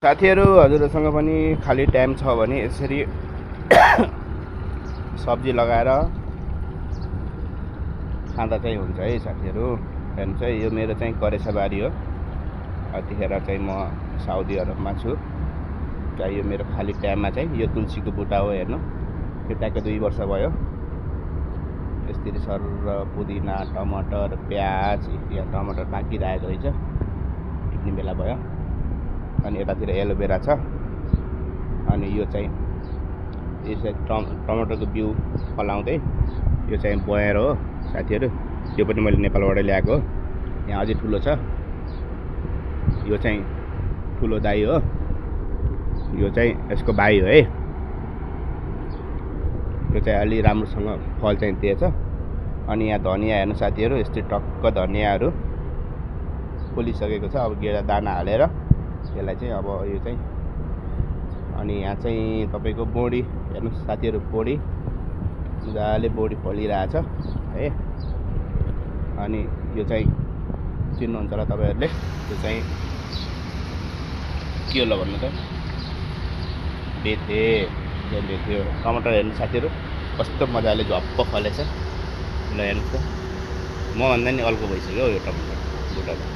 साथीहरू हजुरहरूसँग पनि खाली टाइम छ भने यसरी सब्जी लगाएर खाँदा चाहिँ हुन्छ है साथीहरू। हेर्नुहोस् है, यो मेरो चाहिँ करेसाबारी हो। यतिखेर चाहिँ म साउदी अरबमा छु। यो मेरो खाली टाइममा चाहिँ यो तुलसीको बुट्टा हो। हेर्नु, यो ट्याक्कै 2 वर्ष भयो। यसरी सर पुदिना, टमाटर, प्याज, यहाँ टमाटर पाकिरहेको रहेछ, टिप्ने बेला भयो। अनि यतातिर एलोभेरा छ। अनि यो चाहिँ टमाटरको बिउ फलाउँदै यो चाहिँ बयर हो साथीहरू। यो पनि मैले नेपालबाट ल्याएको हो। यहाँ अझै ठुलो छ। यो चाहिँ ठुलो दाई हो, यो चाहिँ यसको भाइ हो है। यो चाहिँ अलि राम्रोसँग फल चाहिँ दिएछ। अनि यहाँ धनिया हेर्नु साथीहरू, यस्तै टक्क धनियाहरू फुलिसकेको छ। अब गेडा दाना हालेर यसलाई चाहिँ अब यो चाहिँ, अनि यहाँ चाहिँ तपाईँको बोडी हेर्नु साथीहरू, बोडी मजाले बोडी फलिरहेछ है। अनि यो चाहिँ चिन्नुहुन्छ होला तपाईँहरूले, यो चाहिँ के होला भन्नु त, बेथे हो। टमाटर हेर्नु साथीहरू कस्तो मजाले झप्प फलेछ। ल हेर्नुहोस् त, मभन्दा नि अल्को भइसक्यो यो टमाटर बुट्टा।